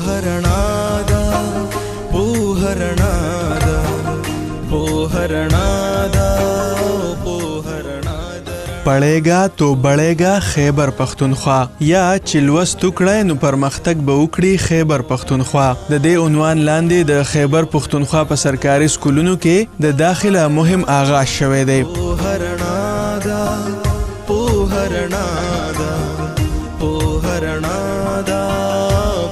پوهه رڼا ده، پوهه رڼا ده، پوهه رڼا ده، پوهه رڼا ده۔ پړېګا تو بړېګا خیبر پښتونخوا، یا چې لوست وکړی نو پرمختګ به وکړي خیبر پښتونخوا، د دې عنوان لاندې د خیبر پښتونخوا په سرکاري سکولونو کې د داخله مهم آغاز شوی دی۔ پوهه رڼا ده، پوهه رڼا ده، پوهه رڼا ده،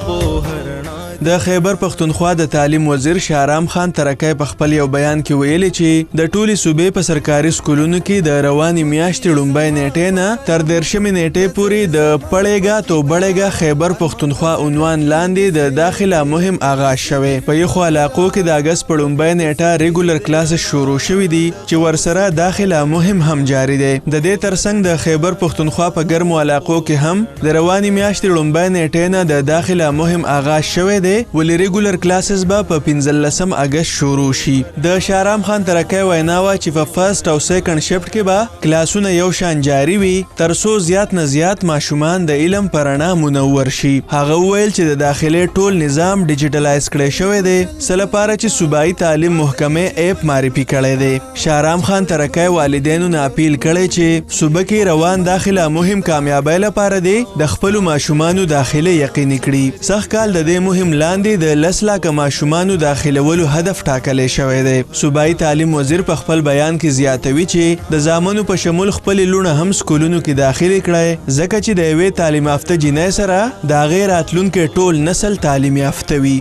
پوهه رڼا۔ د خیبر پښتونخوا د تعلیم وزیر شارام خان ترکی په خپل یو بیان کې ویلي چې د ټولې صوبې په سرکاري سکولونو کې د روانې میاشتې ړومبۍ نیټې نه تر 30مې نیټې پورې د پړېګا تو بړېګا خیبر پښتونخوا عنوان لاندې د داخله مهم آغاز شوی۔ په یخو علاقو کې د اګست په ړومبۍ نیټه ریګولر کلاسز شروع شوي دي چې ورسره داخله مهم هم جاري دی۔ د دې ترڅنګ د خیبر پښتونخوا په ګرمو علاقو کې هم د روانې میاشتې ړومبۍ نیټې نه د داخله مهم آغاز شوی دی، ولې ریګولر کلاسز به په 15 اګست شروع شي۔ د شارام خان ترکی وینا وه چې په فرست او سیکنډ شفټ کې به کلاسونه یو شان جاری وي، تر څو زیات نه زیات ماشومان د علم په رڼا منور شي۔ هغه وویل چې د داخلې ټول نظام ډیجیټلایز کړی شوی دی، څه لپاره چې صوبایي تعلیم محکمې ایپ معرفي کړی دی۔ شارام خان ترکی والدینو نه اپیل کړی چې صوبه کې روان داخله مهم کامیابۍ لپاره دی د خپلو ماشومانو داخله یقیني کړي۔ سږ کال د دې مهم لاندې د 10 لاکه ماشومانو داخلولو هدف ټاکلی شوی دی۔ صوبایي تعلیم وزیر په خپل بیان کې زیاتوي چې د زامنو په شمول خپلې لوڼه هم سکولونو کې داخلې کړی، ځکه چې د یوې تعلیم یافته جینۍ سره د هغې راتلونکی ټول نسل تعلیم یافته وي۔